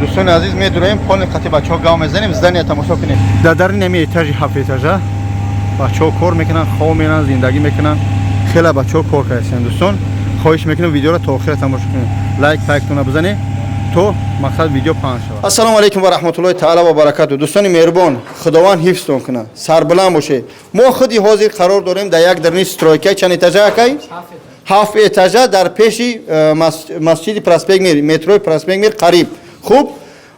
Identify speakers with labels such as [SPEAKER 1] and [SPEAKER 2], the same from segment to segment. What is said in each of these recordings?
[SPEAKER 1] Дӯстони азиз, медуроем, полный қати бачаҳо гав мезанем, здания тамошо кунем. Дар дари нами этажи ҳафт этажа бачаҳо кор мекунанд, хоб меранд, зиндагӣ мекунанд. Хеле бачаҳо кор кардастанд. Дӯстон, хоҳиш мекунам, видеоро то охира тамошо кунед, лайк пайктона бизанед, то мақсад видео паҳн шавад. Ассалому алайкум ва раҳматуллоҳи таала ва баракату. Дӯстони меҳрубон, Худованд ҳифзтон кунад, сарбуланд бошед. Мо худи ҳозир қарор дорем дар як дарни стройка. Чанд этажа, акай? Ҳафт этажа, дар пеши масҷиди Проспект Мир, метрои Проспект Мир қариб. Хуб,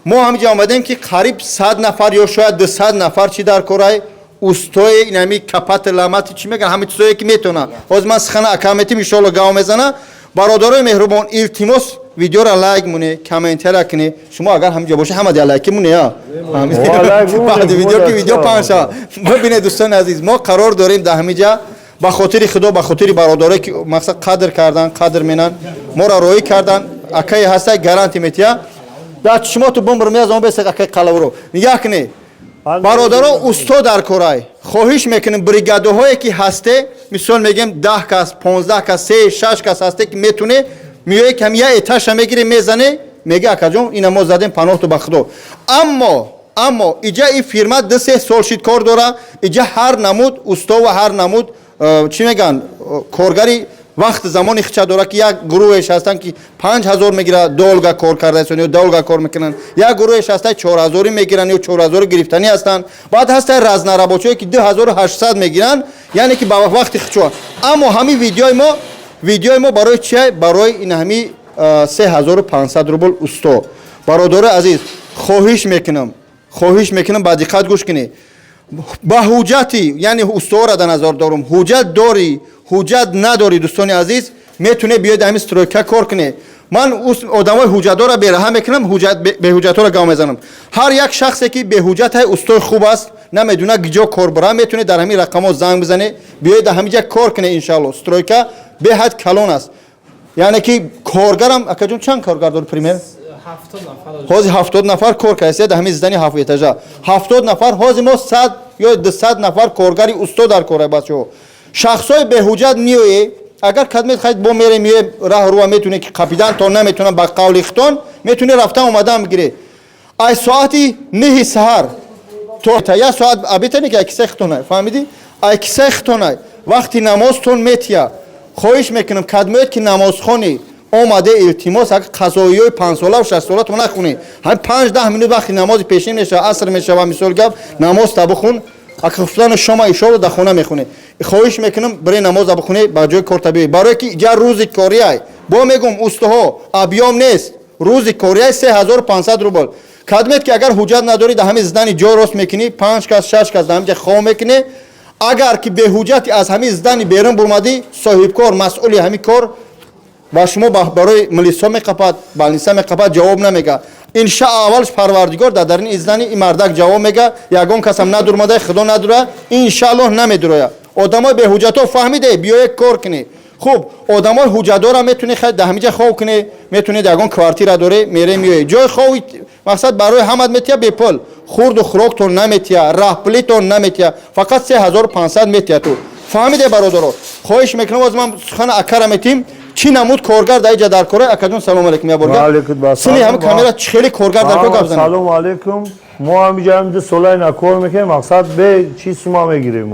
[SPEAKER 1] мо ҳамиҷа омадем, ки қариб 100 нафар ё шояд 200 нафар чӣ дар корай, устои инами капати ламати чӣ мегӯян, ҳами чизое ки метавонад. Ҳозир ман сихана ака метим, иншоалло гав мезана. Бародарои меҳрубон, илтимос, видеоро лайк муне, комментария куне. Шумо агар ҳамиҷа боша, ҳама дия лайки муне, баъди видео ки видео паҳн шава. Бибинед, дӯстони азиз, мо қарор дорем дар ҳамиҷа. Ба хотири Худо, ба хотири бародарое ки мақсад қадр кардан, қадр менан, моро роҳӣ кардан. Акае ҳастай, гарантия метия. Дар чишмоту бумбр меазон бесек, акаи қалавро нигаҳ кунед. Бародаро, усто дар корай. Хоҳиш мекунем, бригадаҳое ки ҳасте, мисол мегем, 10 кас, 15 кас, се, шаш кас ҳасте, ки метуне, меоe, ки ҳами як этажа мегире, мезане, мега: «Акаҷон, ина мо задем, паноҳту ба Худо». Аммо иҷа и фирма 2-3 сол шид кор дора. Иҷа ҳар намуд усто ва ҳар намуд чӣ мегӯянд, коргари вақт замони хича дора, ки як гурӯҳеш ҳастанд, ки 5000 мегирад, долго кор кардаистон ё долго кор мекунанд. Як гурӯҳеш ҳастанд, 4000-ӣ мегиранд ё 4000-ӣ гирифтанӣ ҳастанд. Баъд ҳастанд разнорабочие, ки 2800 мегиранд, яъне ки ба вақти хичо. Аммо ҳамин видеои мо барои чия? Барои ин ҳами 3500 рубл усто. Бародарои азиз, хоҳиш мекунам, ба диққат гӯш кунед. Ба ҳуҷҷати, яъне усторо дар назар дорум, ҳуҷҷат дорӣ, ҳуҷҷат надорӣ, дӯстони азиз, метунед биёед, ҳамин стройка кор кунед. Ман одамои ҳуҷҷатдорро бераҳа мекунам, беҳуҷҷатҳоро гав мезанам. Ҳар як шахсе ки беҳуҷҷат ҳай, устои хуб аст, намедонад киҷо кор бара, метунед дар ҳамин рақамҳо занг бизанед, биёед, дар ҳамин ҷа кор кунед. Иншаалло, стройка беҳад калон аст, яъне ки коргарам. Акаҷон, чанд коргар дори пример? Ҳозир 70 нафар кор кардастия дар ҳамин здани ҳафт этажа, 70 нафар. Ҳозир мо 100 ё 200 нафар коргари усто дар кора. Бачаҳо, шахсҳои беҳуҷҷат меоe, агар кадмед хайд бо мере, меое, раҳ руа метуне, ки қапидан то наметунам, ба қавли хитон метуне рафтан омадан бигире. Аз соати 9-и саҳар то як соат обед, ки ай кисаи хитонай, фаҳмидӣ, ай кисаи хитонай вақти намозтон метия. Хоҳиш мекунам, кадмоед ки намозхонӣ омаде, илтимос, агар қазоиҳои 5-солаву 6-солатон нахунӣ, ҳамин 5-10 минут вақти намози пешин мешава, аср мешава, мисол гап, намоз та бихун. Ака хуфтану шома ишоро дар хона мехунӣ. Хоҳиш мекунам, бире намоза бихунӣ, ба ҷои кор та биёй, барое ки ҷа рӯзи кориай. Бо мегум, устоҳо, объём нест, рӯзи кориай 3500 рубл. Кадмед ки агар ҳуҷҷат надорӣ, дар ҳамин здани ҷой рост мекунӣ, панҷ кас, шаш кас дар ҳамин ҷа хоб мекунӣ. Агар ки беҳуҷҷати аз ҳамин здани берун бурмадӣ, соҳибкор, масъули ҳамин кор ба шумо барои милисо меқапад, больница меқапад, ҷавоб намега. Инша аввалш Парвардигор дар дарини здани и мардак ҷавоб мега. Ягон касам надурмада, Худо надура, иншааллоҳ намедуроя. Одамои беҳуҷҷатҳо, фаҳмиде, биёе кор кунӣ. Хуб, одамои ҳуҷҷатдора метунӣ дар ҳамиҷа хоб кунӣ, метунед, ягон квартира дорӣ, мере, меоӣ. Ҷои хови мақсад барои ҳамат метия бепул, хурду хӯроктон наметия, раҳпулитон наметия, фақат 3500 метия. Ту фаҳмиде, бародаро? Хоҳиш мекунам, оз ман сухана акара метим, чӣ намуд коргар дар иҷа дар кора. Акаҷон, салому алейкум. Я борга сини ҳами камера, чӣ хеле коргар дар кор, гап занед.
[SPEAKER 2] Салому алейкум. Мо ҳамиҷа ҳам 2 сола ина кор мекунем, мақсад бе чӣ сума мегирем.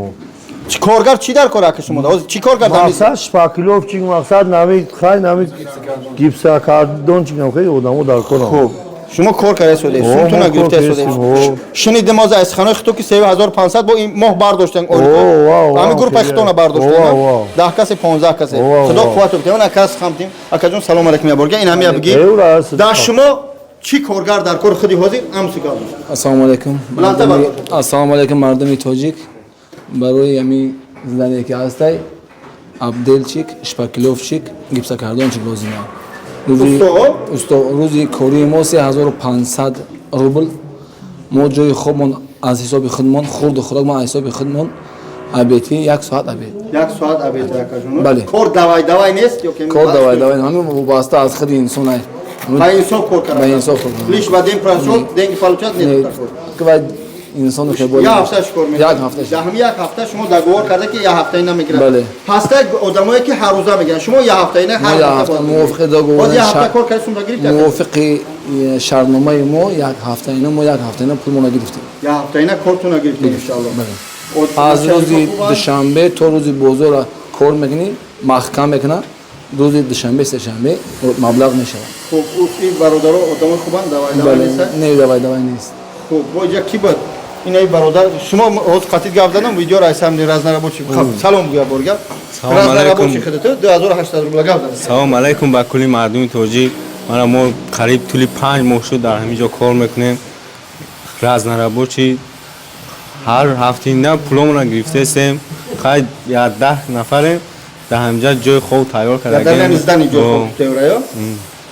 [SPEAKER 1] Чӣ коргар, чӣ дар кор, ака, шумо ҳозир чӣ кор кардам?
[SPEAKER 2] Мақсад шпаклёвчик, мақсад нами хай, нами гипсокартончик, хеле одамо дар корам.
[SPEAKER 1] Хуб, шумо кор карда соде, сумтуна гирифта соде. Шунидем ҳозир аз суханои хито, ки 3500 бо ин моҳ бардоштан, ҳамин группаи хитона бардоштан, 10 касе, 15 касе. Худо қувват битем. Ака хамтим. Акаҷон, салому алейкум. Яборга ин ҳамия бигӣ, дар шумо чӣ коргар дар кори худи ҳозир амсуга?
[SPEAKER 3] Ассалому алайкум, ассалому алайкум, мардуми тоҷик. Барои ҳамин здание ки ҳастай, отделочник, шпаклёвчик, гипсокартончик лозима. Усто. Рӯзи кории мо 3500 рубл. Мо ҷои хобмон аз ҳисоби худмон, хурду хӯрокмон аз ҳисоби худмон, обед и як соат обед.
[SPEAKER 1] Як соат обед, акаҷон.
[SPEAKER 3] Бале.
[SPEAKER 1] Кор давай давай нест ё?
[SPEAKER 3] Кор давай давай, ҳамин вобаста аз худи инсон ай.
[SPEAKER 1] Ба инсоф кор
[SPEAKER 3] кардан. Ба инсоф кор.
[SPEAKER 1] Лишь бы день прошел, деньги получать, нет такой.
[SPEAKER 3] Инсон хеболи.
[SPEAKER 1] Як ҳафта шикор мекунад.
[SPEAKER 3] Як ҳафта.
[SPEAKER 1] Дар ҳамин як ҳафта шумо договор карда ки як ҳафта ина мегирад.
[SPEAKER 3] Бале.
[SPEAKER 1] Ҳаста одамое ки ҳар рӯза мегиранд. Шумо як ҳафта ина ҳар
[SPEAKER 3] Мо як ҳафта мувофиқи договор.
[SPEAKER 1] Боз як ҳафта кор кард, сумра гирифт.
[SPEAKER 3] Мувофиқи шартномаи мо як ҳафта ина, мо як ҳафта ина пулмона гирифтем.
[SPEAKER 1] Як ҳафта ина кортона гирифтем, иншоаллоҳ.
[SPEAKER 3] Бале. Аз рӯзи душанбе то рӯзи бозора кор мекунӣ, маҳкам мекунад. Рӯзи душанбе, сешанбе маблағ мешавад.
[SPEAKER 1] Хуб, ин бародаро одамои хубанд, давай давай нест?
[SPEAKER 3] Не, давай давай нест.
[SPEAKER 1] Хуб, бо ҷа ки буд? Инаи бародар, шумо ҳоз қатид гап задам, видео райсам разнорабочий. Салом гӯя бор гап. Разнорабочий худато 2800 рубла гап задам.
[SPEAKER 4] Салом алайкум ба кулли мардуми тоҷик. Мана мо қариб тӯли 5 моҳ шуд дар ҳамин ҷо кор мекунем. Разнорабочий ҳар ҳафтина пуломона гирифтаестем. Қайд 10 нафарем. Дар ҳаминҷа ҷои хоб тайёр
[SPEAKER 1] карда. Дар ҳамин здани ҷои хоб тайёр,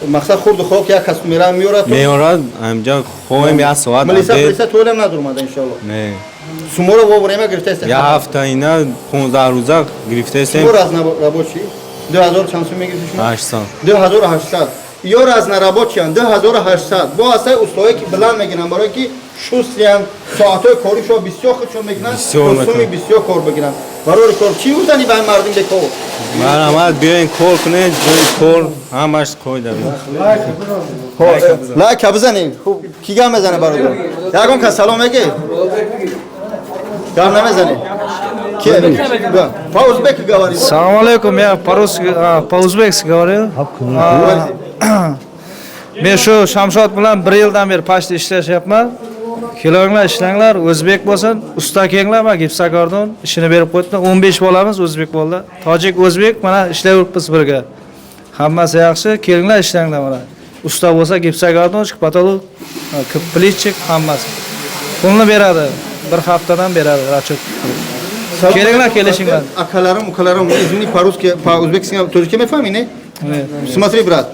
[SPEAKER 1] мақсад хурду хок як кас мера меорад.
[SPEAKER 4] Меорад, ҳаминҷа хоҳем як соат.
[SPEAKER 1] Милиса полиса тойлам надурмада, иншоалло.
[SPEAKER 4] Не.
[SPEAKER 1] Суморо во время гирифтаестем.
[SPEAKER 4] Як ҳафта ина 15 рӯза гирифтаестем.
[SPEAKER 1] Шумо разнорабочий 2000 чанд сум мегирифти шумо?
[SPEAKER 4] 800.
[SPEAKER 1] 2800. Ё разнорабочиян 2800. Бо ҳастаи устоҳое ки баланд мегиранд, барое ки шустиян, соатҳои коришо бисёр худшон мекунанд, суми бисёр кор бигиранд. Барори кор чӣ гуфтани ба мардум бекор?
[SPEAKER 4] Марҳамат, биёен кор кунед, ҷои кор ҳамаш қоида.
[SPEAKER 1] Лайка бизанед. Хуб, ки гап мезане бародар? Ягон кас салом меги? Гап намезане? По-узбеки говори.
[SPEAKER 5] Салам алейкум, я по-русски, по-узбекски говорю. Men shu Shamshod bilan bir yildan beri pastda ishlashyapman. Kelinglar, ishlanglar, o'zbek bo'lsin, usta kelinglar, mana гипсокартон ishini berib qo'yibdi. 15 bolamiz o'zbek bo'ldi. Tojik, o'zbek mana ishlayapmiz birga. Hammasi yaxshi, kelinglar, ishlanglar mana. Usta bo'lsa гипсокартонщик, потолок, плитчик hammasi. Pulni beradi, bir haftadan beradi расчет. Kelinglar, kelishinglar.
[SPEAKER 1] Akalarim, ukalarim, извини, по-русски, по-узбекски, тоҷикӣ мефаҳмӣ, не? Смотри, брат,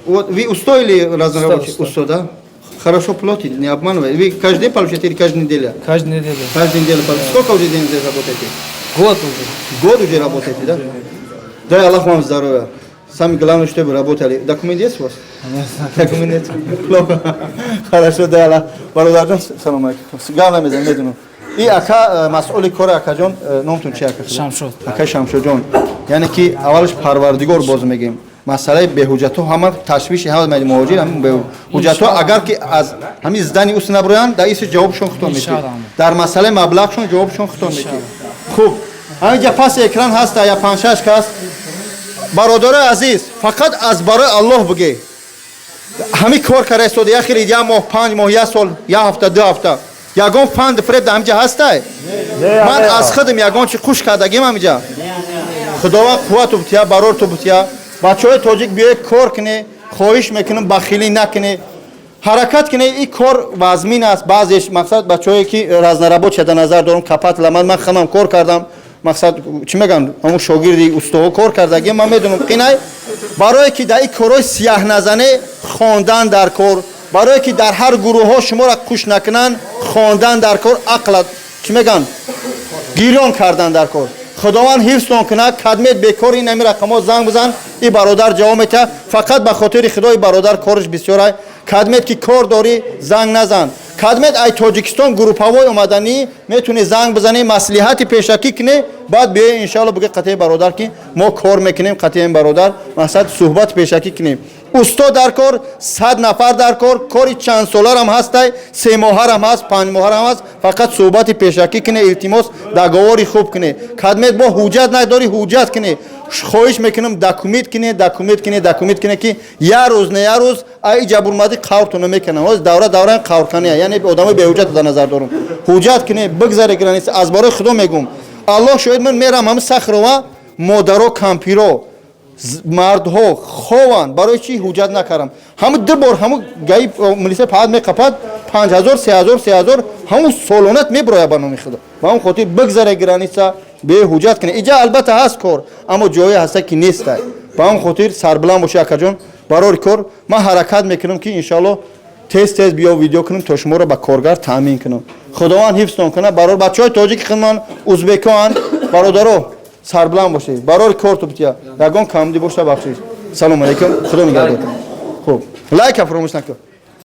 [SPEAKER 1] вот вы усто или разнорабочий? Усто, да? Хорошо платит, не обманывай. Вы каждый день получаете или каждую неделю?
[SPEAKER 5] Каждую неделю.
[SPEAKER 1] Каждую неделю. Сколько уже дней здесь работаете?
[SPEAKER 5] Год уже.
[SPEAKER 1] Год уже работаете, да? Дай Аллах вам здоровья. Самое главное, чтобы работали. Документ есть у вас?
[SPEAKER 5] Нет.
[SPEAKER 1] Документ нет. Плохо. Хорошо, дай Аллах. Бародарҷон, салом алейкум. Гап намезанем, медунам. И ака масъули кори акаҷон, номтон чи ака?
[SPEAKER 5] Шамшод.
[SPEAKER 1] Ака Шамшодҷон. Яъне ки аввалаш Парвардигор боз мегем. Масъалаи беҳуҷҷатҳо ҳама ташвиши ҳама муҳоҷир, ҳамин беҳуҷҷатҳо агар ки аз ҳамин здани ус наброянд, дар иси ҷавобшон худтон метиҳед. Дар масъалаи маблағшон ҷавобшон худтон метиҳед. Хуб, ҳаминҷа паси экран ҳаста я панҷ-шаш кас. Бародарои азиз, фақат аз барои Аллоҳ бигӯ. Ҳамин кор карда истода, як хеле як моҳ, 5 моҳ, як сол, як ҳафта, 2 ҳафта. Ягон фанд фреб дар ҳаминҷа ҳастай? Ман аз худам ягон чи хуш кардагим ҳаминҷа. Худованд қуввату бутия, барорту бутия. Бачаҳои тоҷик биёед кор кунед, хоҳиш мекунам бахилӣ накунед. Ҳаракат кунед, ин кор вазмин аст. Баъзеш мақсад бачаҳое ки разнорабочия дар назар дорам, капатла ман худам кор кардам. Мақсад чӣ мегӯям, ҳамон шогирди устоҳо кор кардагим, ман медонам қинай. Барое ки дар ин корҳои сияҳ назане, хондан дар кор, барое ки дар ҳар гурӯҳҳо шуморо куш накунанд, хондан дар кор, ақла чӣ мегӯянд, гирён кардан дар кор. Худованд ҳифзтон кунад. Кадмет бекор ин ҳамин рақамҳо занг бизан, ин бародар ҷавоб метиҳад. Фақат ба хотири Худои бародар кораш бисёр ай. Кадмет ки кор дорӣ, занг назан. Кадмет ай Тоҷикистон группавой омаданӣ, метавонӣ занг бизанӣ, маслиҳати пешакӣ кунӣ, баъд биёи иншоалло бигӯ қатъи бародар ки мо кор мекунем, қатъи бародар мақсад суҳбати пешакӣ кунем. Усто дар кор, 100 нафар дар кор, кори чанд соларам ҳастай, 3 моҳарам ҳаст, 5 моҳарам ҳаст. Фақат суҳбати пешакӣ кунӣ, илтимос, договори хуб кунӣ. Кадмет бо ҳуҷҷат надорӣ, ҳуҷҷат кунӣ. Хоҳиш мекунам документ кунӣ, документ кунӣ, документ кунӣ ки як рӯз не як рӯз ай ҷабурмадӣ қавртона мекунам. Ҳоз давра давраи қаврканӣ, яъне одамои беҳуҷҷат дар назар дорам. Ҳуҷҷат кунӣ, бигзаре граница. Аз барои Худо мегӯм, Аллоҳ шоҳид, ман мерам ҳамин Сахрова, модаро, кампиро, мардҳо хованд. Барои чӣ ҳуҷҷат накардам? Ҳамун 2 бор ҳамун гаи милиса паҳат меқапад, 5000, 3000, 3000, ҳамун солонат меброяд ба номи Худо. Ба ҳамон хотир бигзаре граница, беҳуҷҷат кунед. Иҷа албатта ҳаст кор, аммо ҷое ҳаста ки нестай. Ба ҳамон хотир сарбаланд бошӣ акаҷон, барори кор. Ман ҳаракат мекунам ки иншоалло тез тез биё видео кунам то шуморо ба коргар таъмин кунам. Худованд ҳифзтон кунад. Барор бачаҳои тоҷики худман узбекоанд, бародаро сарбаланд бошед. Барори кор ту бития. Ягон камди боша бахшиш. Салом алейкум. Худо нигаҳдор. Хуб, лайка фаромӯш накун.